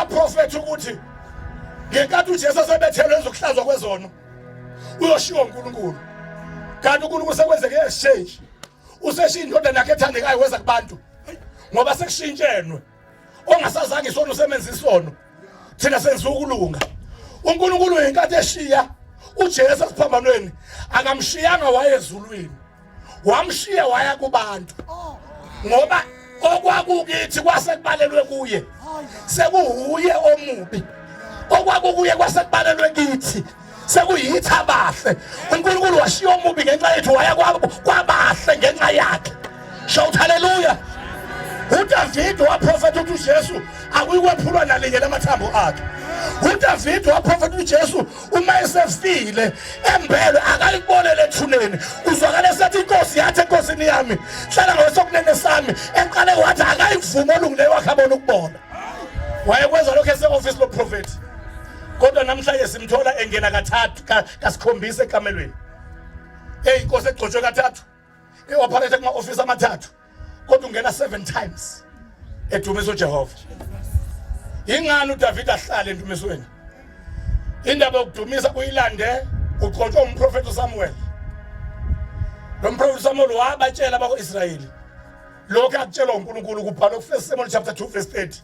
Waprofetha ukuthi ngenkathi uJesu esebethelwe ezokuhlazwa kwezono uyoshiwa uNkulunkulu. Kanti uNkulunkulu sekwenzeke exchange. Useshiya indodana yakhe ethandekayo weza kubantu. Ngoba sekushintshenwe. Ongasazange isono usemenza isono. Thina senza ukulunga. uNkulunkulu ngenkathi eshiya uJesu esiphambanweni akamshiyanga wayezulwini. Wamshiya waya kubantu. Ngoba okwakukithi kwasekubalelwe kuye sekuhuye omubi okwakukuye kwasekubalelwe kithi sekuyithi abahle uNkulunkulu washiya omubi ngenxa yethu waya kwabahle ngenxa yakhe shout haleluya uDavid waprofetha ukuthi uJesu akuyikwephulwa nalinye lamathambo akhe uDavid waprofetha uJesu uma esefile embelwe akayikubonele ethuneni uzwakala esethi inkosi yathi enkosini yami hlala ngokwesokunene sami eqale wathi akayikuvuma olungileyo wakhe abona ukubona wayekwenza lokho ese-ofisi loprofethi kodwa namhlanje simthola engena kathathu kasikhombisa ekamelweni eyi inkosi egcotshwe kathathu i-operate kuma-ofisi amathathu kodwa ungena 7 times edumisa uJehova ingani uDavid ahlale endumisweni indaba yokudumisa uyilande ugcotshwa umprofeti uSamuel lo mprofeti uSamuel wabatshela abako-Israyeli lokho akutshelwa uNkulunkulu kubhalwe ku-1 Samuel chapter 2 verse 30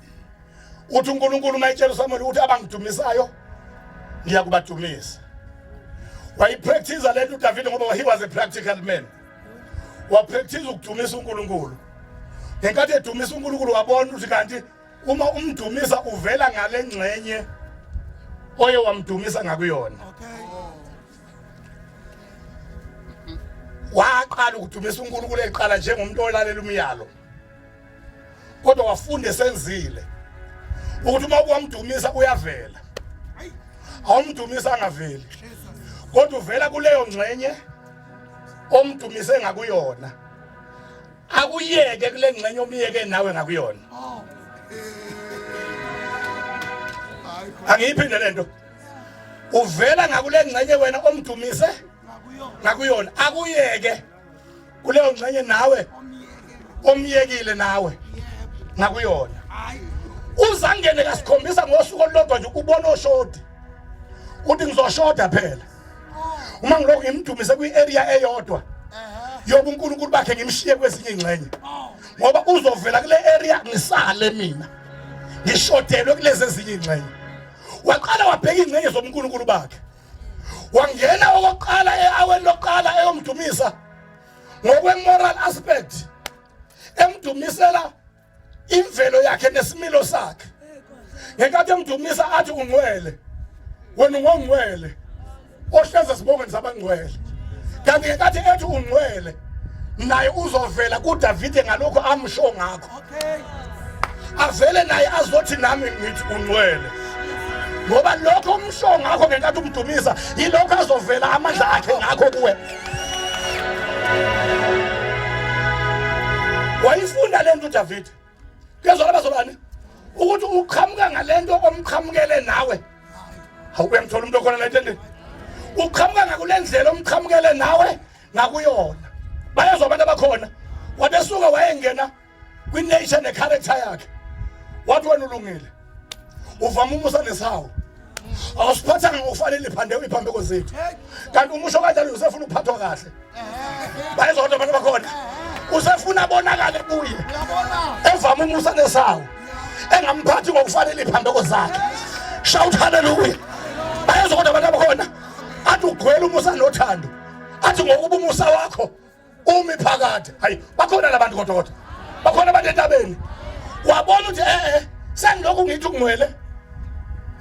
uthi uNkulunkulu uma etshela uSamuel ukuthi abangidumisayo ngiyakubadumisa wayipractice lento uDavid ngoba he was a practical man wapractice ukudumisa uNkulunkulu ngenkathi edumisa uNkulunkulu wabona ukuthi kanti uma umdumisa uvela ngale ngxenye oye wamdumisa ngakuyona waqala ukudumisa uNkulunkulu eqala njengomuntu olalela umyalo kodwa wafunda esenzile ukuthi uma wamdumisa uyavela awumdumisa angaveli kodwa uvela kuleyo ngxenye omdumise ngakuyona akuyeke kule ngxenye omyeke nawe ngakuyona angiyiphinde lento uvela ngakule ngxenye wena omdumise ngakuyona akuyeke kuleyo ngxenye nawe omyekile nawe ngakuyona uzangene kasikhombisa ngosuku olulodwa nje ubona oshodi uthi ngizoshoda phela uma ngilokhu ngimdumise kwi-area eyodwa yobunkulunkulu bakhe ngimshiye kwezinye ingxenye ngoba uzovela kule area ngisale mina ngishodelwe kulezi ezinye ingxenye waqala wabheka ingxenye zobunkulunkulu bakhe wangena okokuqala e-aweni lokuqala eyomdumisa ngokwe-moral aspect emdumisela imvelo yakhe nesimilo sakhe ngenkathi emdumisa athi ungcwele wena ungongcwele ohlezi esibongweni sabangcwele kanti ngenkathi ethi ungcwele naye uzovela kuDavide ngalokho amsho ngakho avele naye azothi nami ngithi ungcwele ngoba lokho umsho ngakho ngenkathi umdumisa yilokho azovela amandla akhe ngakho kuwe wayifunda lento uDavid kuyezwala bazalwane ukuthi uqhamuka ngalento omqhamukele nawe hawu uyamthola umuntu okhona la etendeni uqhamuka ngakule ndlela omqhamukele nawe ngakuyona bayezwa abantu abakhona wabesuka wayengena kwi-nature ne-character yakhe wathi wena ulungile uvama umusa nesawo awusiphathanga ngokufanele iphande iphambeko zethu kanti umusho kanjalo usefuna ukuphathwa kahle bayezwa kodwa abantu bakhona usefuna abonakale kuye evama umusa nesawo engamphathi ngokufanele iphambeko zakhe shout hallelujah bayezwa kodwa abantu abakhona athi ugcwele umusa nothando athi ngokuba umusa wakho umi phakade hayi bakhona labantu kodwa kodwa bakhona abantu entabeni wabona ukuthi eh eh sengilokhu ngithi ungcwele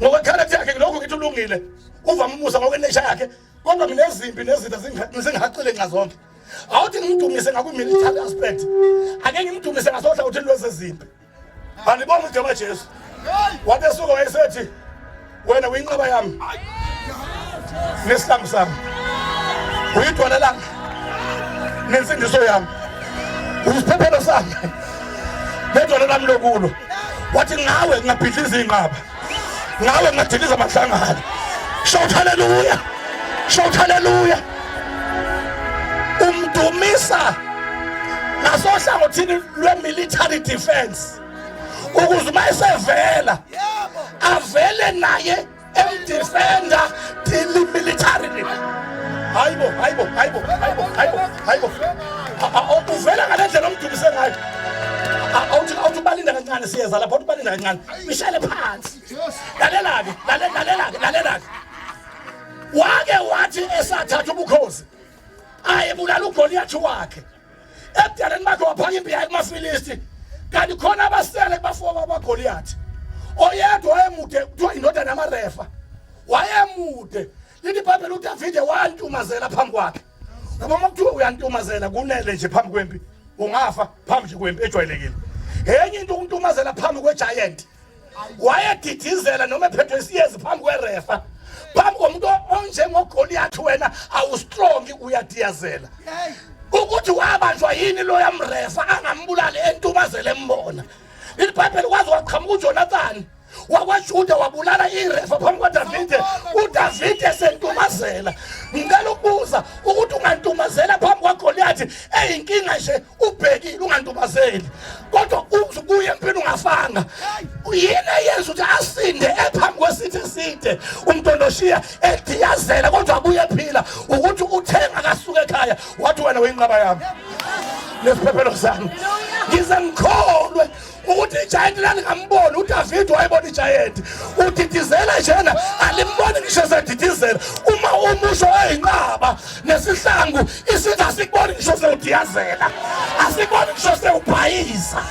ngokwecharacter yakhe ngilokhu ngithi ulungile uvama umusa ngokwenature yakhe kodwa nginezimpi nezitha zingihaqile nxa zonke awuthi ngimdumise ngakwi-military aspect ake ngimdumise ngasohlangothini lwezezimpi Andibonga igama Jesu. Wathi esuka wayesethi wena uyinqaba yami. Nesihlangu sami. Uyidwala lami. Nensindiso yami. Uyisiphephelo sami. Nedwala lami lokulo. Wathi ngawe ngingabhidliza inqaba. Ngawe ngingadiliza amahlangano. Shout hallelujah. Shout hallelujah. Umdumisa ngasohlangothini lwe-military defense ukuze uma esevela Wayenaye emdefenda till militarily. Hayibo, hayibo, hayibo, hayibo, hayibo, hayibo. Uvela ngale ndlela omdumise ngayo. Awuthi awuthi balinda kancane siyeza lapho, awuthi balinda kancane. Mishele phansi. Lalela-ke, lalela-ke, lalela-ke. Wake wathi esathatha ubukhosi ayebulala uGoliyathi wakhe. Ebudaleni bakhe waphaka impi yaye kumaFilisti. Kanti khona abasele kubafowabo baGoliyathi. Oyedwa wayemude kuthiwa indodana yamaRefa. Wayemude. Lithi iBhayibheli uDavide wantumazela phambi kwakhe. Ngoba uma kuthiwa uyantumazela kunele nje phambi kwempi ungafa phambi nje kwempi ejwayelekile. Enye into ukuntumazela phambi kwegiant. Wayedidizela noma ephethwe isiyezi phambi kwerefa. Phambi komuntu onjengoGoliath wena awustrong uyadiyazela. Ukuthi wabanjwa yini lo yamrefa angambulali entumazela embona. IBhayibheli kwaze waqhamuka uJonathan wakwaJuda wabulala irefa phambi kwaDavide. uDavide sentumazela. Ngicela ukubuza ukuthi ungantumazela phambi kwaGoliath eyinkinga nje ubhekile ungantumazeli kodwa uzubuye empini ungafanga. Yini eyenza ukuthi asinde ephambi kwesitha eside umdondoshiya ediyazela kodwa abuye ephila ukuthi uthenga kasuka ekhaya wathi wena uyinqaba yami nesiphephelo sami. Ngize ngikholwe ukuthi igiant lalingamboni uDavid wayebona igiant udidizela njena alimboni ngisho esedidizela uma umusho eyinqaba nesihlangu isitha asikuboni ngisho sewudiyazela asikuboni ngisho sewubhayiza.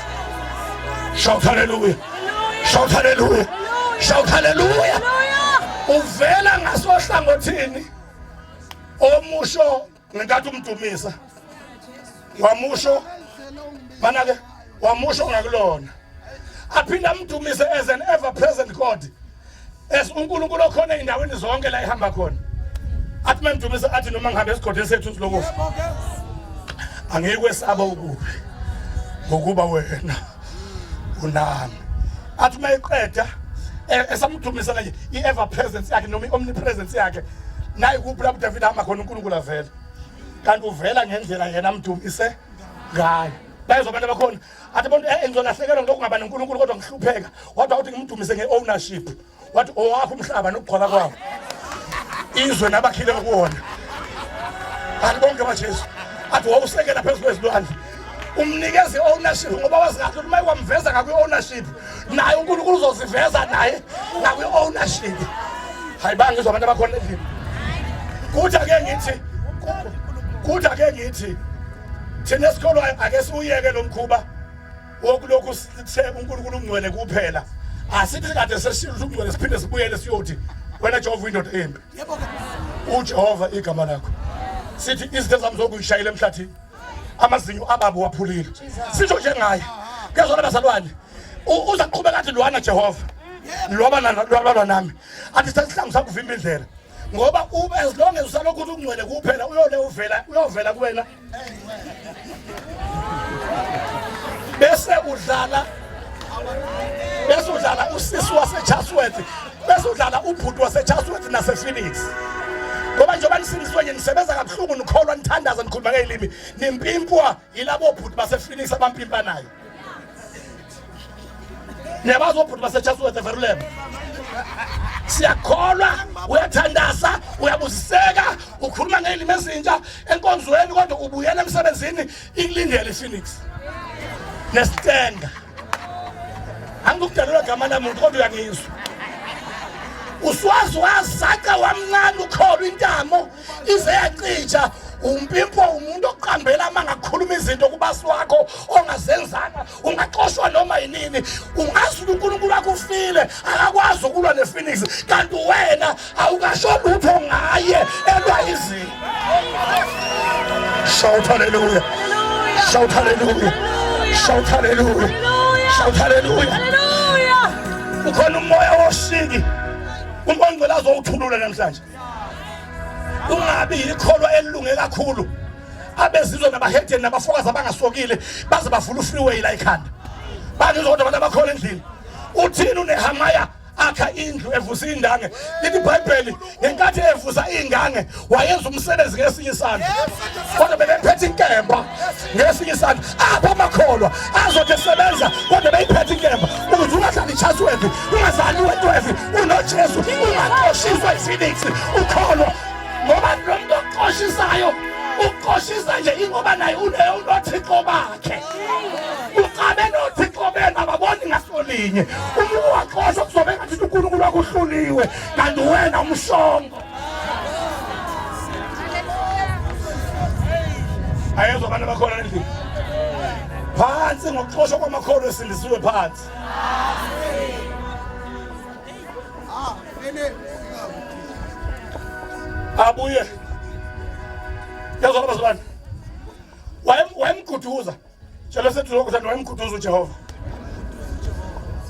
Shout hallelujah, shout hallelujah, shout hallelujah. Uvela ngasohlangothini omusho ngenkathi umdumisa wamusho mana ke wamusho ngakulona aphinde amdumise as an ever present God, as uNkulunkulu okhona endaweni zonke la ehamba khona. Athi memdumise athi noma ngihambe esigodini sethu silokufa angiyikwesaba ukubi ngokuba wena unami. Athi mayiqeda esamdumisa kanje i-ever presence yakhe noma i-omnipresence yakhe nayi kuphi lapho uDavid ahamba khona uNkulunkulu avela kanti uvela ngendlela yena amdumise ngayo. Bayezwa abantu abakhona athi abantu ngizolahlekelwa ngilokhu ngaba noNkulunkulu kodwa ngihlupheka wathi awuthi ngimdumise nge-ownership wathi owakho umhlaba nokugcwala kwawo izwe nabakhile kuwona kanti bonke baJesu athi wawusekela phezu kwezilwandle umnikeza i-ownership ngoba wazi kahle ukuthi uma wamveza ngakwi-ownership naye uNkulunkulu uzoziveza naye ngakwi-ownership. Hayi bangizwa abantu abakhona endlini. Kuthi ake ngithi kuthi ake ngithi thina esikholwayo ake siwuyeke lo mkhuba wokulokhu sithe uNkulunkulu ungcwele kuphela. Asithi kade sesishilo ukuthi ungcwele siphinde sibuyele siyothi wena Jehova uyindoda embi. uJehova igama lakho. Sithi izinto zami zokuyishayela emhlathini amazinyo ababo waphulile. Sisho njengaye. Kuyazwana bazalwane. Uza kuqhubeka athi lwana Jehova. Lwaba lwaba nami. Athi sesihlangu sakuvimba indlela. Ngoba as long as usalokhu uthi ungcwele kuphela uyole uvela uyovela kuwena. Bese udlala bese udlala usisi waseChatsworth bese udlala ubhuti waseChatsworth nasePhoenix. Ngoba njengoba nisindiswe nje nisebenza kabuhlungu nikholwa nithandaza nikhuluma ngezilimi nimpimpwa yilabo bhuti basePhoenix abampimpanayo. Niyabazi obhuti baseChatsworth eVerulam. Siyakholwa, uyathandaza, uyabusiseka, ukhuluma ngezilimi ezintsha enkonzweni kodwa ubuyela emsebenzini ikulindele iPhoenix. Nesitenga. Angikudalula gama lamuntu kodwa uyangizwa. Uswazi wazaca wamncane ukholwa intamo ize yacija umpimpo umuntu oqambela amanga akhuluma izinto kubasi wakho ongazenzanga ungaxoshwa noma yinini ungazi ukuthi uNkulunkulu wakho ufile akakwazi ukulwa nePhoenix kanti wena awukasho lutho ngaye elwa izinto. Shout hallelujah, shout hallelujah, shout hallelujah, shout hallelujah. Ukhona umoya woshiki umoya ongcwele azowuthulula namhlanje. Ungabi yikholwa elilunge kakhulu abezizwe nabahedeni nabafokazi abangasokile baze bavula ufreeway la ekhanda. Bangizwa kodwa abantu abakhona endlini. Uthini uNehemiah akha indlu evusa ingange? Lithi iBhayibheli ngenkathi evusa ingange wayenza umsebenzi ngesinye isandla kodwa bebephethe inkemba ngesinye isandla. Apha amakholwa azothi esebenza kodwa beyiphethe inkemba ukuze ungadlali iChatsworth ungadlali iWentworth unoJesu. ePhoenix ukholwa ngoba lo muntu okuxoshisayo ukuxoshisa nje ingoba naye unothixo bakhe ucabe nothixo benu ababoni ngasolinye uma uwaxosha kuzobe ngathi uNkulunkulu akuhluliwe kanti wena umshongo ayezwa abantu abakhona endlini phansi ngokuxoshwa kwamakholwa esindisiwe phansi abuye yazwa abazalwane wayemguduza tshela sethu lokho thanda wayemguduza uJehova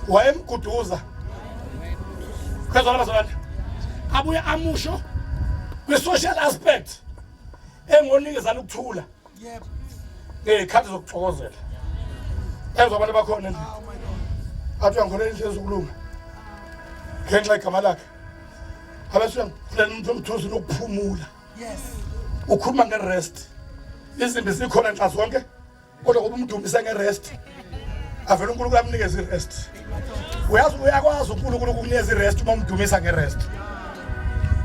wayemguduza yazwa abazalwane abuye amusho kwi-social aspect engonikezana ukuthula Yebo. Ngey'khathi zokuxokozela. Ezwa abantu abakhona endlini. Oh Athi uyangikholela indlela zokulunga. Ngenxa yegama lakhe. Abese uyangikhulela umuntu omthuzi nokuphumula. Yes. Ukhuluma nge-rest. Izimbi zikhona nhla zonke kodwa kuba umdumise nge-rest. Avele uNkulunkulu amnikeze i-rest. Uyazi uyakwazi uNkulunkulu ukukunikeza i-rest uma umdumisa nge-rest.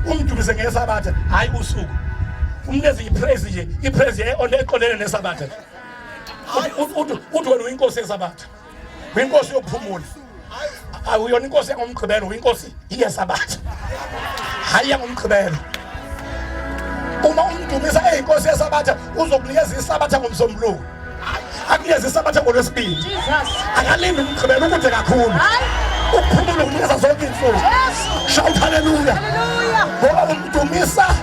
Umdumise ngesabatha hayi usuku. Umnikeze i-praise nje, i-praise eqondene nesabatha nje. Uthi wena uyinkosi yesabatha. Uyinkosi yokuphumula. Awuyona inkosi yangomgqibelo, uyinkosi yesabatha. Hayi yangomgqibelo. Uma umdumisa eyinkosi yesabatha uzokunikeza isabatha ngomsombuluko. Akunikeza isabatha ngolwesibili. Akalindi umgqibelo ukude kakhulu. Ukuphumula ukunikeza zonke izinsuku. Shout hallelujah. Ngoba umdumisa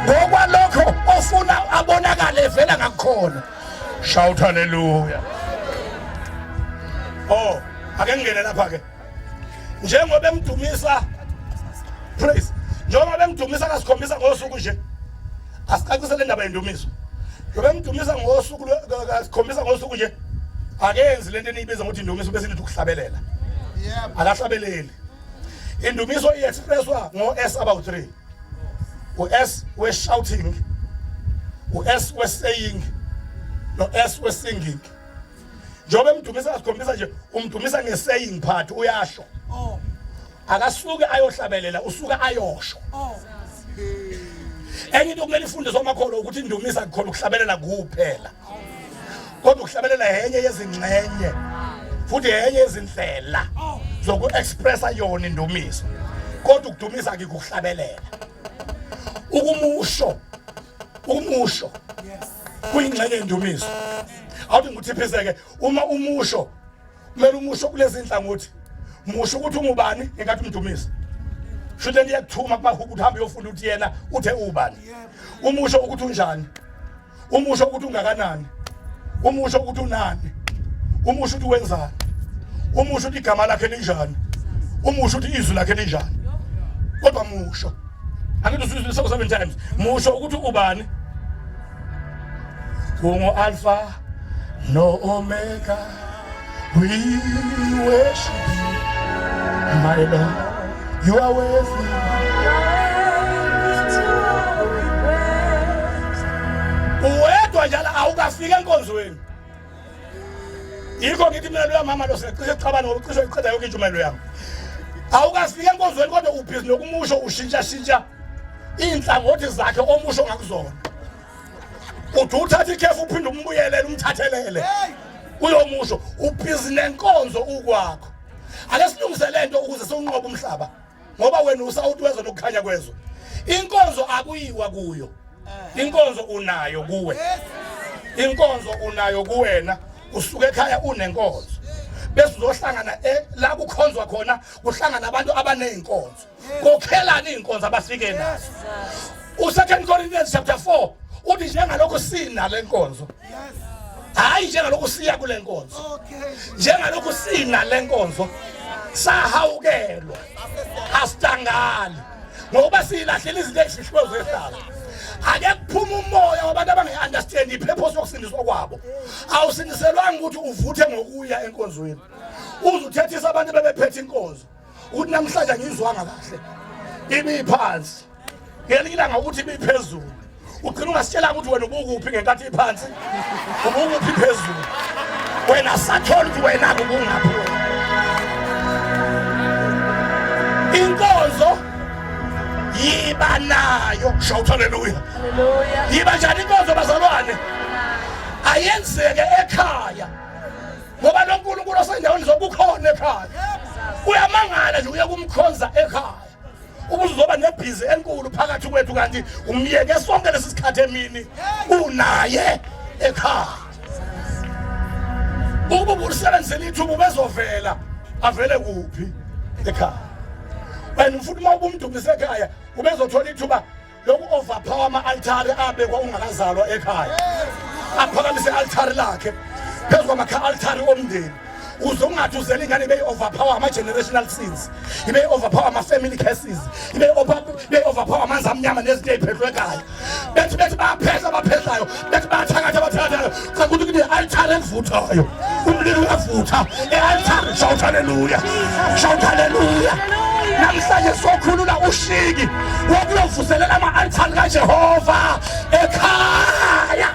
ngokwalokho ofuna abonakale evela ngakukhona. Shout hallelujah. Oh, ake ngingene lapha ke. Njengoba emdumisa praise. Njengoba bemdumisa kasikhombisa ngosuku nje. Asicacise le ndaba yendumiso. Njengoba emdumisa ngosuku kasikhombisa ngosuku nje. Akenzi lento eniyibiza ngokuthi indumiso bese nithi ukuhlabelela. Yebo. Akahlabeleli. Indumiso i-expresswa ngo-S about 3. U-S we-shouting, u-S we-saying, no-S we-singing. Njengoba emdumisa asikhombisa nje umdumisa nge-saying part uyasho. Oh. Akasuke ayohlabelela usuke ayosho. Oh. Enye into kumele ifundiswe amakholwa ukuthi indumisa kukhona ukuhlabelela kuphela. Kodwa ukuhlabelela yenye yezingxenye futhi yenye yezindlela zoku-expressa yona indumiso. Kodwa ukudumisa akikuhlabelela. Ukumusho ukumusho kuyingxenye yendumiso. Awuthi ngikuthiphise-ke uma umusho kumele umusho kulezi nhlangothi musho ukuthi ungubani ngenkathi umdumisa shuthi lento iyakuthuma kumahubu ukuthi hambe uyofunda ukuthi yena uthe ubani umusho ukuthi unjani umusho ukuthi ungakanani umusho ukuthi unani umusho ukuthi wenzani umusho ukuthi igama lakhe linjani umusho ukuthi izwi lakhe linjani kodwa musho angithi usuzwe seven times musho ukuthi ubani ungu alpha no omega we worship you my lord you are worthy uwedwa njalo awukafika enkonzweni yikho ngithi mina loya mama lo sicishe kuxabana ngoba ucishe uyiqeda yonke intshumayelo yami awukafika enkonzweni kodwa ubhizi nokumusho ushintsha shintsha iy'nhlangothi zakhe omusho ngakuzona uthi uthatha ikhefu uphinde umbuyelele umthathelele uyomusho ubhizi nenkonzo ukwakho ake silungise le nto ukuze siwunqobe umhlaba ngoba wena usawuthi wezwe nokukhanya kwezwe inkonzo akuyiwa kuyo inkonzo unayo kuwe inkonzo unayo kuwena usuke ekhaya unenkonzo bese uzohlangana eh, la kukhonzwa khona kuhlangana abantu abaney'nkonzo kokhelani iy'nkonzo abafike nazo usecond Corinthians chapter 4 uthi njengalokhu sinale nkonzo hayi njengalokhu siya kule nkonzo njengalokhu sinale nkonzo sahawukelwa asidangali ngoba siyilahlele izinto ezifihliwe zehlala ake kuphume umoya wabantu abange-understand ipurpose yokusindiswa kwabo awusindiselwanga ukuthi uvuthe ngokuya enkonzweni uze uthethise abantu bebephethe inkonzo ukuthi namhlanje angiyizwanga kahle ibiphansi ngelinye ilanga ukuthi ibiphezulu ugcina ungasitshelanga ukuthi wena ubukuphi ngenkathi iphansi ubukuphi phezulu wena sathola ukuthi wena ubungaphi wena inkonzo Yiba nayo. Shout hallelujah. Hallelujah. Yiba njani inkonzo bazalwane? Ayenzeke ekhaya. Ngoba lo nkulunkulu osendaweni zokukhona ekhaya. Uyamangala nje uye kumkhonza ekhaya. Ubuzoba nebhizi enkulu phakathi kwethu kanti umyeke sonke lesi sikhathi emini unaye ekhaya. Ukuba ubulisebenzisela ithuba ubezovela avele kuphi ekhaya. Wena futhi uma ubumdumisa ekhaya ubezothola ithuba loku overpower ama-altare abekwa ungakazalwa ekhaya aphakamise i-altare lakhe phezu kwamakha-altare omndeni uze ungathi uzele ingane ibe i-overpower ama-generational sins ibe i-overpower ama-family curses ibe i-overpower amanzi amnyama nezinto ey'phehlwe ekhaya bethi bethi bayaphehla abaphehlayo bethi bayathakatha abathakathayo cha ukuthi kune-altare elivuthayo umlilo uyavutha e-altare shout haleluya shout haleluya namhlanje sokhulula ushiki wokuyovuselela ama-altare kaJehova ekhaya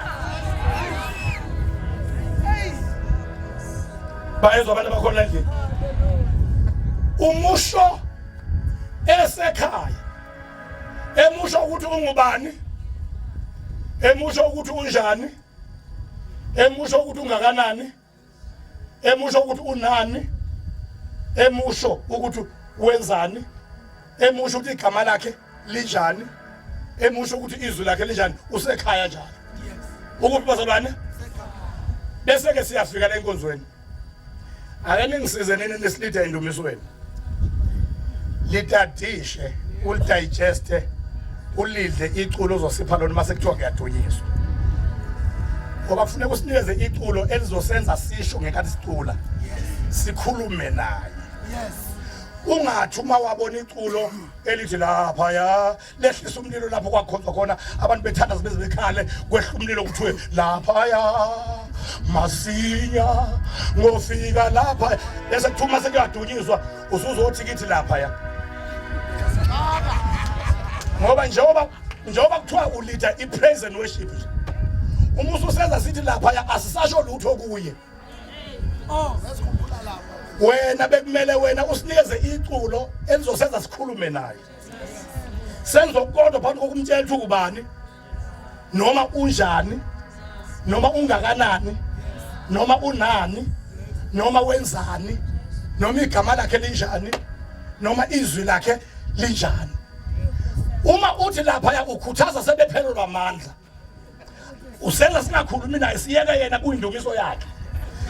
bayezwa abantu abakhona endlini umusho esekhaya emusho ukuthi ungubani emusho ukuthi unjani emusho ukuthi ungakanani emusho ukuthi unani emusho ukuthi wenzani emusho ukuthi igama lakhe linjani emusho ukuthi izwi lakhe linjani usekhaya njalo ukuphi bazalwane bese ke siyafika le nkonzweni ake ningisize nini nisilide endumisweni litadishe ulidigeste ulidle iculo ozosipha lona uma sekuthiwa kuyadunyiswa ngoba kufuneka usinikeze iculo elizosenza sisho ngenkathi sicula sikhulume naye ungathi uma wabona iculo elithi lapha ya lehlisa umlilo lapho kwakhonzwa khona abantu bethandaza beze bekhale kwehla umlilo kuthiwe laphaya masinya ngofika lapha bese kuthiwa uma sekuyadunyiswa usuzothi kithi laphaya ngoba njengoba njengoba kuthiwa ulida i-praise and worship nje uma ususenza sithi laphaya asisasho lutho kuye Oh, sesikhumbula lapha. Wena bekumele wena usinikeze iculo elizosenza sikhulume naye. Senze okukodwa phakathi kokumtshela ukuthi ubani noma unjani noma ungakanani noma unani noma wenzani noma igama lakhe linjani noma izwi lakhe linjani. Uma uthi lapha ukhuthaza sebephelelwa amandla. Usenza singakhulumi naye siyeke yena kuyindumiso yakhe.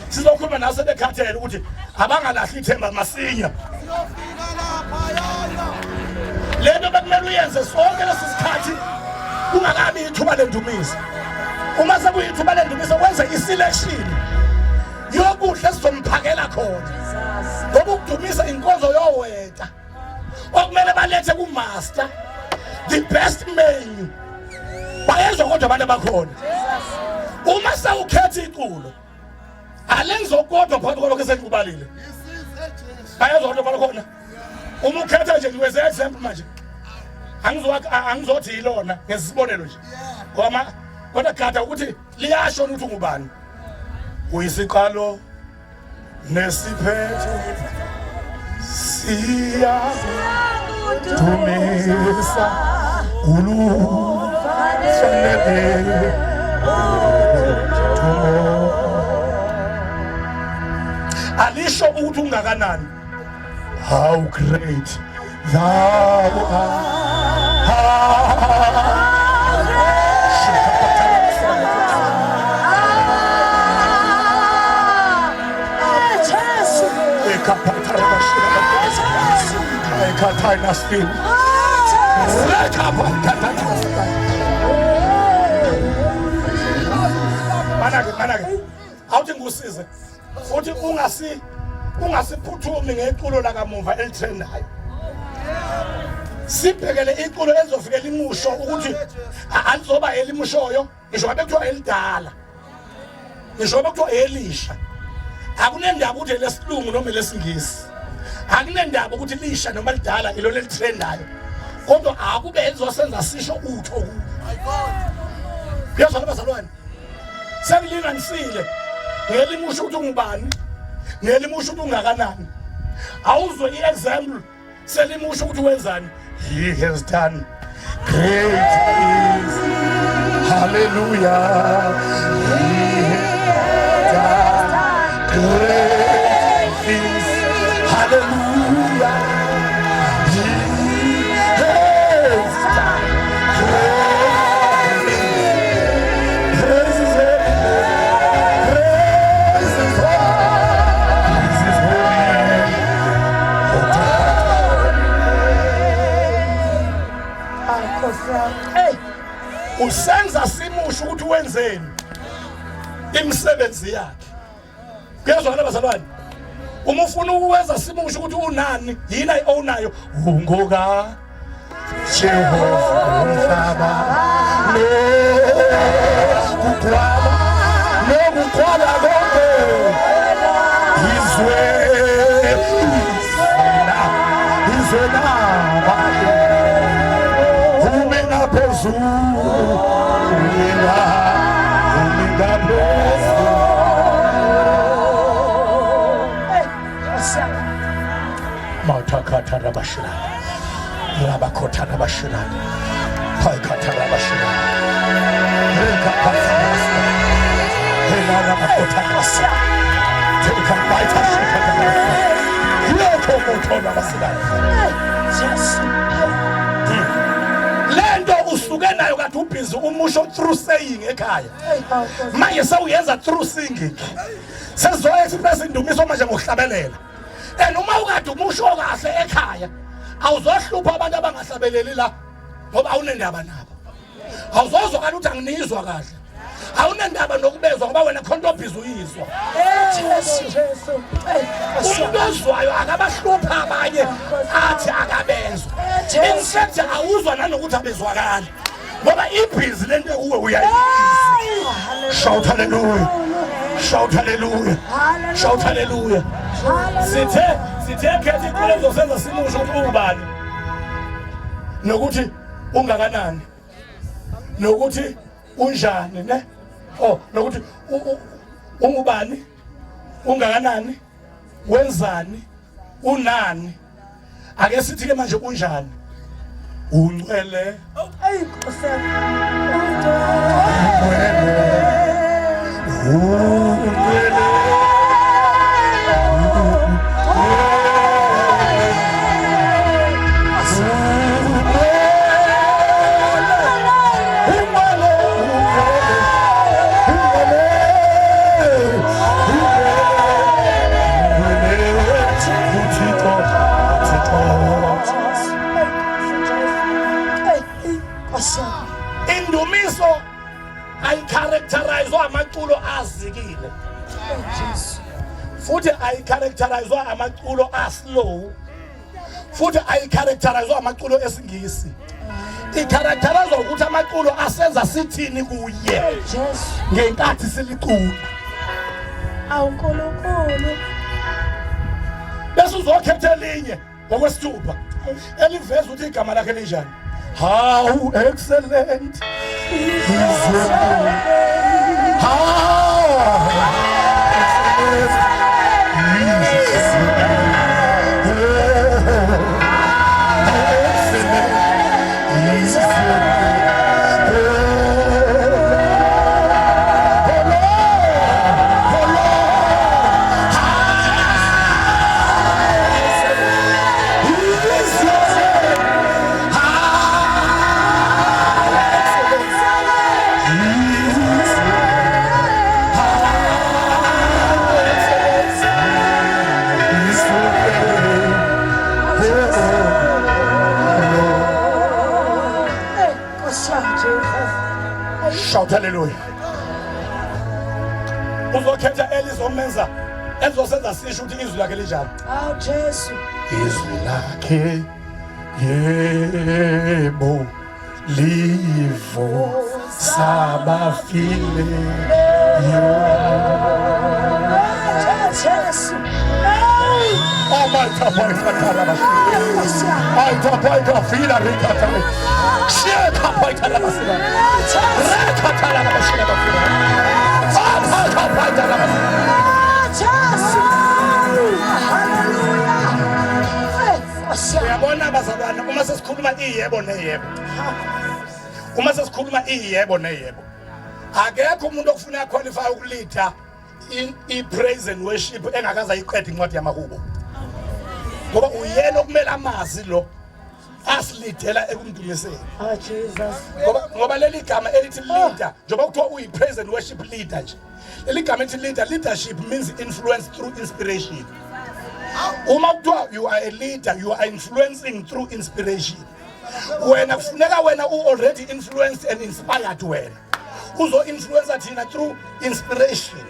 Sizokhuluma naso sebekhathele ukuthi abangalahli ithemba masinya. Siyofika lapha yana. Lento bekumele uyenze sonke lesi sikhathi kungakabi ithuba lendumiso. Uma sekuyithuba lendumiso wenze iselection yokudla esizomphakela khona. Ngoba ukudumisa inkonzo yoweta. Okumele balethe kumaster the best menu. Bayezwa kodwa abantu abakhona. Uma sewukhetha iculo alenzi okodwa phakathi kwalokho esengikubalile. Ngisize Jesu. Bayezwa kodwa abantu khona. Uma ukhetha nje ngiwenze example manje. Angizothi yilona ngesibonelo nje. Ngoba kodwa gada ukuthi liyasho ukuthi ungubani. Uyisiqalo nesiphetho siya dumisa ulufanele udumo alisho ukuthi ungakanani how great thou art Manake manake awuthi ngikusize futhi ungasi ungasiphuthumi ngeculo lakamuva elitrendayo sibhekele iculo elizofike limusho ukuthi alizoba elimushoyo ngisho ngabe kuthiwa elidala ngisho ngabe kuthiwa elisha akunendaba ukuthi elesilungu noma elesingisi akunendaba ukuthi lisha noma lidala ilona elitrendayo kodwa akube elizosenza sisho utho kulo kuyazwakala bazalwane sekulinganisile ngelimusho ukuthi ungubani ngelimusho ukuthi ungakanani awuzwe i-example selimusho ukuthi wenzani he has done Great is hallelujah. He has done great things. Hallelujah. He has done great things. Praise his holy name. Praise his holy. Praise his holy name. Hey, Usenza simusho ukuthi wenzeni imisebenzi yakhe. Kuyezwakala bazalwane? Uma ufuna ukuwenza simusho ukuthi unani, yini ayi-ownayo, ungoka Jehova umhlaba nokugcwala nokugcwala konke izwe izwe nabantu umi ngaphezulu umi ngaphezulu. Mathakatha rabashirana rabakhotha rabashirana phayikhatha rabashirana rekaphatha hela rabakhotha rabashirana theka bayitha shikhatha lokho motho rabashirana. Lento usuke nayo kade ubhizi umusho through saying ekhaya, manje sewuyenza through singing. Sezoya express indumiso manje ngokuhlabelela. And uma ukade umusho kahle ekhaya, awuzohlupha abantu abangahlabeleli la ngoba awunendaba nabo. Awuzozwakala ukuthi anginizwa kahle, awunendaba nokubezwa ngoba wena khonto obhizi uyizwa. Jesu, Jesu. Umuntu ozwayo akabahlupha abanye athi akabezwa. In fact, awuzwa nanokuthi abezwakali ngoba ibhizi lento ekuwe uyayizwa. Shout hallelujah, shout hallelujah, shout hallelujah. Sithe khetha iculo ezosenza simusho ukuthi ungubani, nokuthi ungakanani, nokuthi unjani, ne oh nokuthi ungubani, ungakanani, wenzani, unani. Ake sithi ke manje unjani? Ungcwele. Hey, Nkosi yami. Ungcwele, ungcwele, ungcwele, ungcwele, uThixo, uThixo. Hey, Nkosi yami. Indumiso ayicharacterizwa amaculo azikile, futhi ayicharacterizwa amaculo aslow, futhi ayicharacterizwa amaculo esingisi. Icharacterizwa ukuthi amaculo asenza sithini kuye Jesu. ngenkathi silicula. Awu Nkulunkulu. Bese uzokhetha elinye ngokwesithupha eliveza ukuthi igama lakhe linjani. How excellent is your name. How excellent is your name. How excellent is your name. Oh Lord, oh Lord, how is your name. How excellent is your How excellent is your name. Hey, Nkosi yami, Jesus. Shout hallelujah. Uzokhetha elizomenza elizosenza sisho ukuthi izwi lakhe linjani. Awu Jesu. Izwi lakhe, yebo, livusa abafile. Jesu. Hey, Nkosi yami. Ayitapayitafila rikata shekapayithalabasila rekathalabashila bafila apakapayithalabasila. Jesu. Hallelujah. Hey, Nkosi Uyabona bazalwane uma sesikhuluma iyebo neyebo. Uma sesikhuluma iyebo neyebo. Akekho umuntu okufuna qualify ukulida i-praise and worship engakaze ayiqede incwadi yamahubo. Ngoba uyena okumele amazi lo asilidela ekumdumiseni. Ah Jesus. Ngoba ngoba leli gama elithi leader njengoba kuthiwa uyi-praise and worship leader nje. Leli gama elithi leader, leadership means influence through inspiration. Uma kuthiwa you are a leader, you are influencing through inspiration. Wena kufuneka wena u already influenced and inspired wena. Uzo influence thina through inspiration.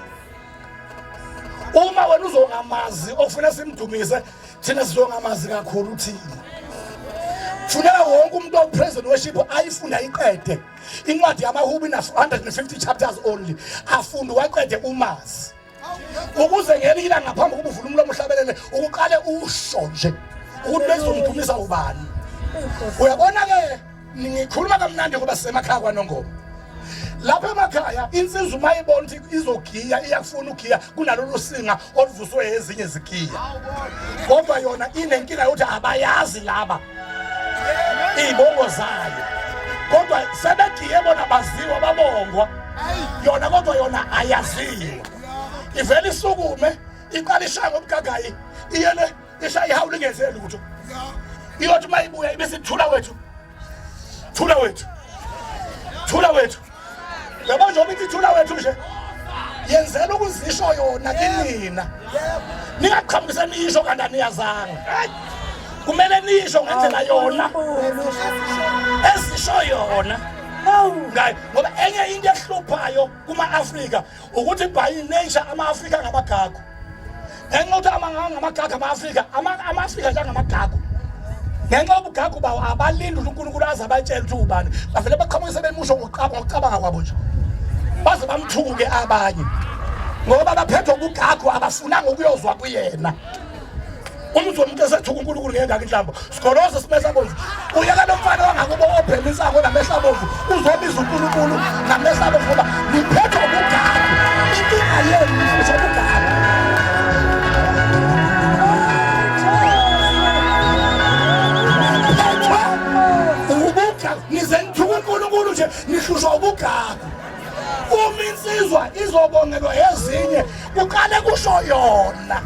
Uma wena uzongamazi ofuna simdumise thina sizongamazi kakhulu thina. Funeka wonke umuntu o present worship ayifunda iqede. Incwadi yamaHubo ina 150 chapters only. Afunde waqede umazi. Ukuze ngelinye ilanga ngaphambi kokuba uvule umlomo uhlabelele ukuqale usho nje ukuthi bezomdumisa ubani. Uyabona ke ngikhuluma kamnandi ngoba sisemakhaya kwaNongoma. Lapha emakhaya insizwa uma ibona ukuthi izogiya iyafuna ugiya kunalolu singa oluvuswe ezinye zigiya. Kodwa yona inenkinga yokuthi abayazi laba iy'bongo zayo kodwa sebegiye bona baziwa babongwa yona kodwa yona ayaziwa ivele isukume iqala ishaya ngobugagayi iyele ishaya ihawula ingenze lutho iyothi uma ibuya ibe sithula wethu thula wethu thula wethu yabo njengoba ithi thula wethu nje yenzela ukuzisho yona kinina ningaqhamukise nisho kanti aniyazanga kumele nisho ngendlela yona ezisho yona ngayo ngoba enye into ehluphayo kuma-afrika ukuthi by nature ama-afrika angamagagu ngenxa yokuthi angamagagu ama-afrika ama-afrika nje angamagagu ngenxa yobugagu bawo abalindi ukuthi unkulunkulu aze abatshele ukuthi ubani bavele baqhamuke sebemusho ngokucabanga kwabo nje baze bamthuke abanye ngoba baphethwe ubugagu abafunanga ukuyozwa kuyena Umzwa umuntu esethuka uNkulunkulu ngengaka inhlambo. Sigoloze simehla bomvu. Uyeka lo mfana wangakubo obhema insango namehla bomvu. Uzobiza uNkulunkulu namehla bomvu ngoba niphethwe ubugagu. Inkinga yenu niphethwe ubugagu. Niphethwe ubugagu. Nize nithuka uNkulunkulu nje nihlushwa ubugagu. Uma insizwa izobongelwa ezinye kuqale kusho yona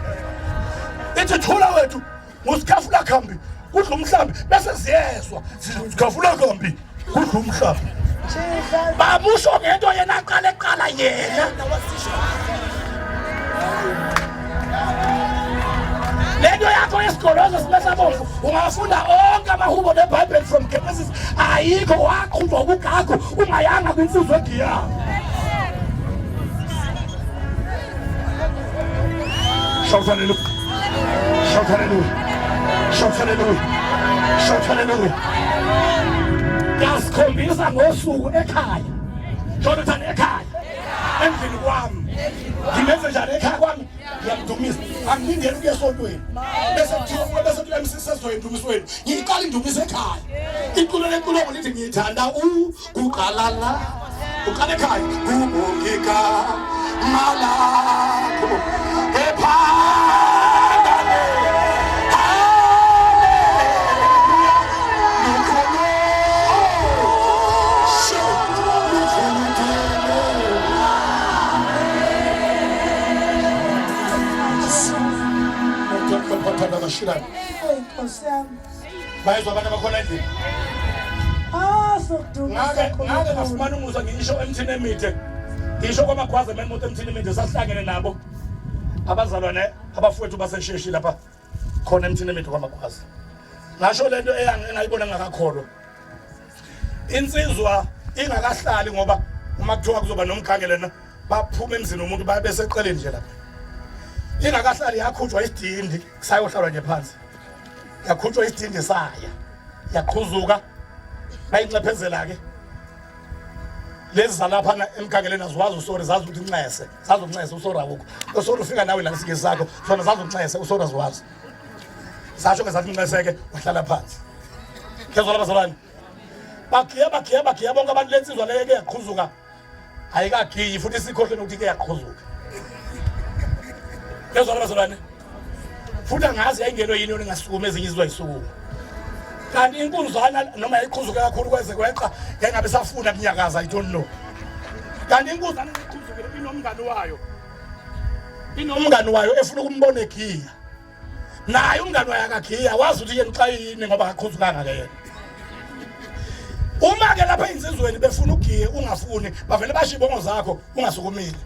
ithi thula wethu ngusikhafula khambi kudla umhlambi bese ziyezwa sikhafula khambi kudla umhlambi bamusho ngento yena aqale qala yena lento yakho yesigolozo simehla bomvu ungafunda onke amahubo nebhayibheli from genesis ayikho waqhuzwa ubugagu ungayanga kwinsizwa egiyayo Shout hallelujah. Shout hallelujah. Shout hallelujah. Shout hallelujah. Yasikhombisa ngosuku ekhaya. Jonathan ekhaya. Endlini kwami. Ngimenze njani ekhaya kwami? Ngiyamdumisa. Angilindeli ukuya esontweni. Bese kuthiwa bese kuthiwa MC sezoya endumisweni. Ngiyiqala indumiso ekhaya. Iculo lenkulongo lithi ngithanda u kuqala la uqala ekhaya kubongeka malakho ephakame haleluya lukholo Nkosi yami. Bayezwa abantu abakhona endlini. Ah, sokudumisa Ngake ngake ngafumana umusa ngisho emthini emide. Ngisho kwamagwaza ememoto emthini emide sasihlangene nabo. Abazalwane abafowethu basesheshi lapha khona emthini emide kwamagwaza. Ngasho lento eyangayibona ngakakholwa. Insizwa ingakahlali ngoba uma kuthiwa kuzoba nomkhange lena baphuma emzini womuntu babe beseqeleni nje lapha. Ingakahlali yakhutshwa isidindi kusayohlalwa nje phansi. Yakhutshwa isidindi saya. Yaqhuzuka bayinxephezela ke. Lezi zalapha emkhangeleni aziwazi usori zazi ukuthi incese, zazi uncese usori awukho. Usori ufika nawe la ngesingisi sakho, sona zazi uncese usori aziwazi. Sasho ke sathi inceseke wahlala phansi. Kezwa labazalwane. Bagiya bagiya bagiya bonke abantu lensizwa leyo ke yaqhuzuka. Ayikagiyi futhi sikhohlwe ukuthi ke yaqhuzuka. Kezwa labazalwane. Futhi angazi yayingenwe yini yona ingasukuma ezinye izizwa isukuma. Kanti inkunzana noma yayiqhuzuke kakhulu kweze kweqa yayingabe isafuna kunyakaza, I don't know. Kanti inkunzana iqhuzukile inomngani wayo. Inomngani wayo efuna ukumbona egiya. Naye umngani wayo akagiya, wazi ukuthi yena uxa yini ngoba akaqhuzukanga ke yena. Uma ke lapha insizweni befuna ugiye ungafuni, bavele basho ibongo zakho ungasukumile.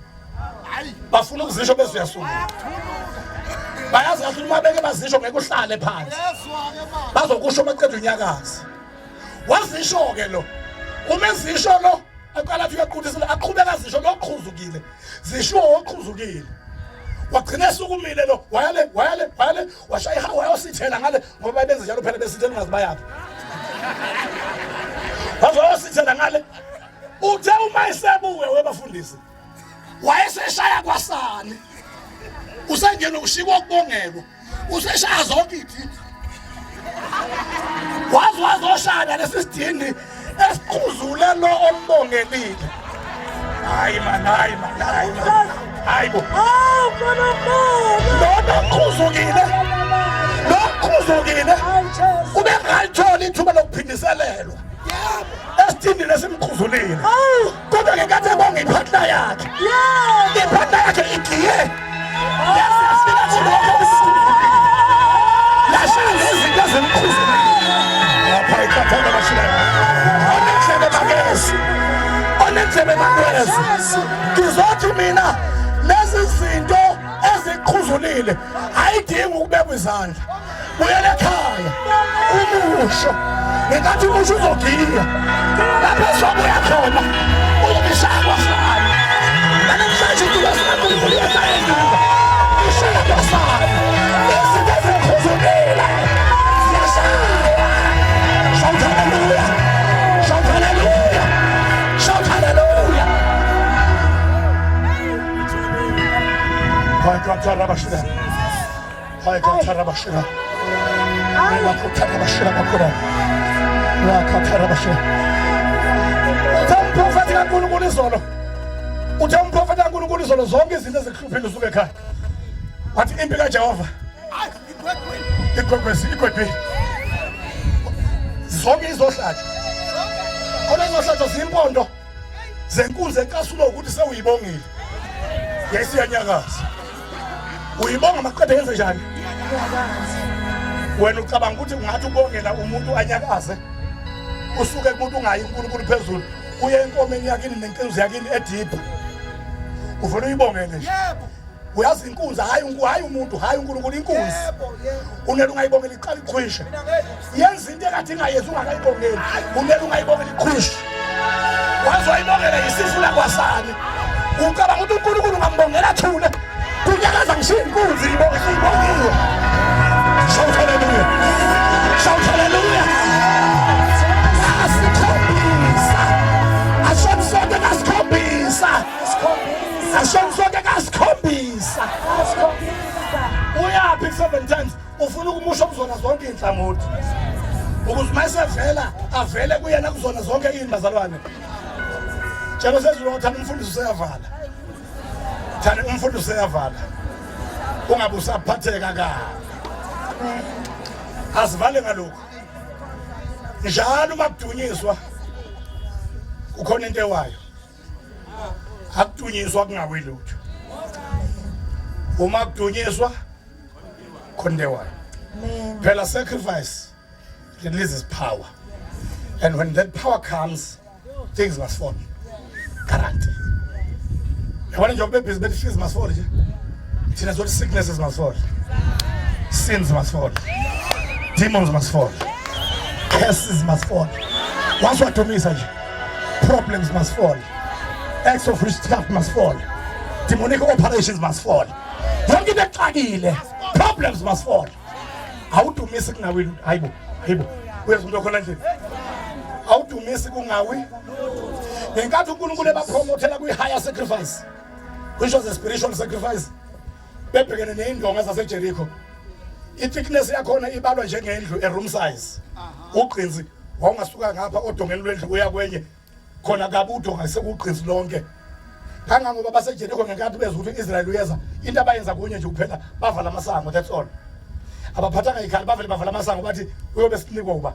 Bafuna ukuzisho bese uyasukuma. Bayazi kahle uma beke bazisho ngeke uhlale phansi. Bazokusho maqeda unyakazi. Wazisho ke lo. Uma ezisho lo aqala athi uyaqudisela aqhubeka azisho lo qhuzukile. Zisho oqhuzukile. Wagcina esukumile lo wayale wayale wayale washaya ihawu wayosithela ngale ngoba babenze njalo phela besithela ungazi bayaphi. Wazosithela ngale. Uthe uma esebuke webafundisi wayeseshaya kwasani usengena ushikwa ukubongelwa useshaya zonke idindi waze wazoshaya lesi sidindi esiqhuzule lo ombongelile. Hayi man, hayi man, hayi man, hayi bo. Lona qhuzukile, lo qhuzukile ubengalithola ithuba lokuphindiselelwa esithindini esimqhuzulile, kodwa ngenkathi ebonga iphathla yakhe, iphathla yakhe igiye yasefika kulokho okumqhuzulile, yashaya nezinto ezimqhuzulile. Lapha ikhathana bashila onendlebe makezi, onendlebe makezi. Ngizothi mina lezi zinto eziqhuzulile ayidingi ukubekwa izandla. Buyela ekhaya umusho ngenkathi umusho uzogiya lapho ezobuya khona uyobishaya kwasani. Namhlanje into kaNkulunkulu iyasayenduka ishaya kwasani. Izinto ezikhuzulile ziyashaya. Shout hallelujah, shout hallelujah, shout hallelujah. Hayi, Hayi katharabashira. Lakutharabashira bakura. Lakatharabashira. Uthe umprofethi kaNkulunkulu izolo. Uthe umprofethi kaNkulunkulu izolo zonke izinto ezikuhluphile usuke ekhaya. Wathi impi kaJehova. Igwegwesi igwegwile. Zonke izohlatshwa. Khona izohlatshwa zimpondo zenkunzi ecasula ukuthi sewuyibongile. Yayisiyanyakaza. Uyibonga maqede yenze njani? Wena ucabanga ukuthi ungathi ubongela umuntu anyakaze, usuke kumuntu ungayi uNkulunkulu phezulu, uye enkomeni yakini nenkunzi yakini edipha, uvele uyibongele nje. Uyazi inkunzi, hayi hayi umuntu, hayi uNkulunkulu, inkunzi unele ungayibongela iqala iqhwishe, yenza into ekade ingayenzi ungakayibongeli. Unele ungayibongela iqhwishe, waze wayibongela isifula kwasani. Ucabanga ukuthi uNkulunkulu ungambongela athule kunyakaza ngisho inkunzi ibonga isibongiwe? Shout hallelujah, shout hallelujah. Asikhombisa, ashoni sonke kasikhombisa, ashoni sonke kasikhombisa. Uyaphi 7 times? Ufuna ukumusha kuzona zonke iy'nhlangothi ukuze uma esevela avele kuyena kuzona zonke yini bazalwane. Tshela sezulu thani umfundisi useyavala, thani umfundisi useyavala, ungabe usaphatheka kabi. Asivale ngalokhu. Njalo uma kudunyiswa kukhona into ewayo. Akudunyiswa kungawi lutho. Uma kudunyiswa khona into ewayo. Phela sacrifice releases power, and when that power comes, things must fall. Guarantee. Yabona njengoba bebhizi bethi things must fall nje, thina sothi sicknesses must fall, sins must fall, demons must fall, curses must fall. Once wadumisa nje, problems must fall, acts of witchcraft must fall, demonic operations must fall, yonke into exakile, problems must fall. Awudumisi kungawi lutho. Hayibo, hayibo, uyezwa umuntu okhona endlini? Awudumisi kungawi. Ngenkathi uNkulunkulu ebapromothela kwi-higher sacrifice, which was a spiritual sacrifice, bebhekene ney'ndonga zaseJericho, i-thickness yakhona ibalwa njengendlu, a room size. Ugqinsi wawungasuka ngapha odongeni lwendlu uya kwenye khona kabi udonga sekugqinsi lonke, kangangoba baseJericho ngenkathi bezwa ukuthi u-Israyeli uyeza, into abayenza kunye nje kuphela, bavala amasango. That's all. Abaphathanga ikhali, bavele bavala amasango, bathi uyobe sinikwa uba.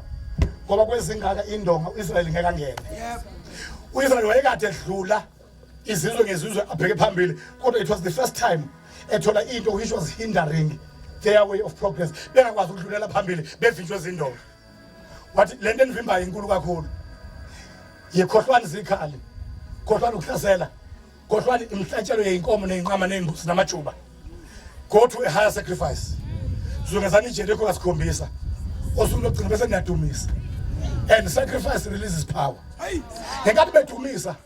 Ngoba kwezingaka indonga uIsrael ngeke angene. Yebo. UIsrael wayekade edlula izizwe ngezizwe abheke phambili, kodwa it was the first time ethola into which was hindering their way of progress, bengakwazi ukudlulela phambili bevinjwe izindonga. Wathi lento enivimbayo inkulu kakhulu, yikhohlwani zikhali, khohlwani ukuhlasela, khohlwani imihlatshelo yeyinkomo neyinqama neyimbuzi namajuba, go to a higher sacrifice. Zungezani iJeriko kasikhombisa, osuku lokugcina bese niyadumisa. And sacrifice releases power. Ngenkathi bedumisa.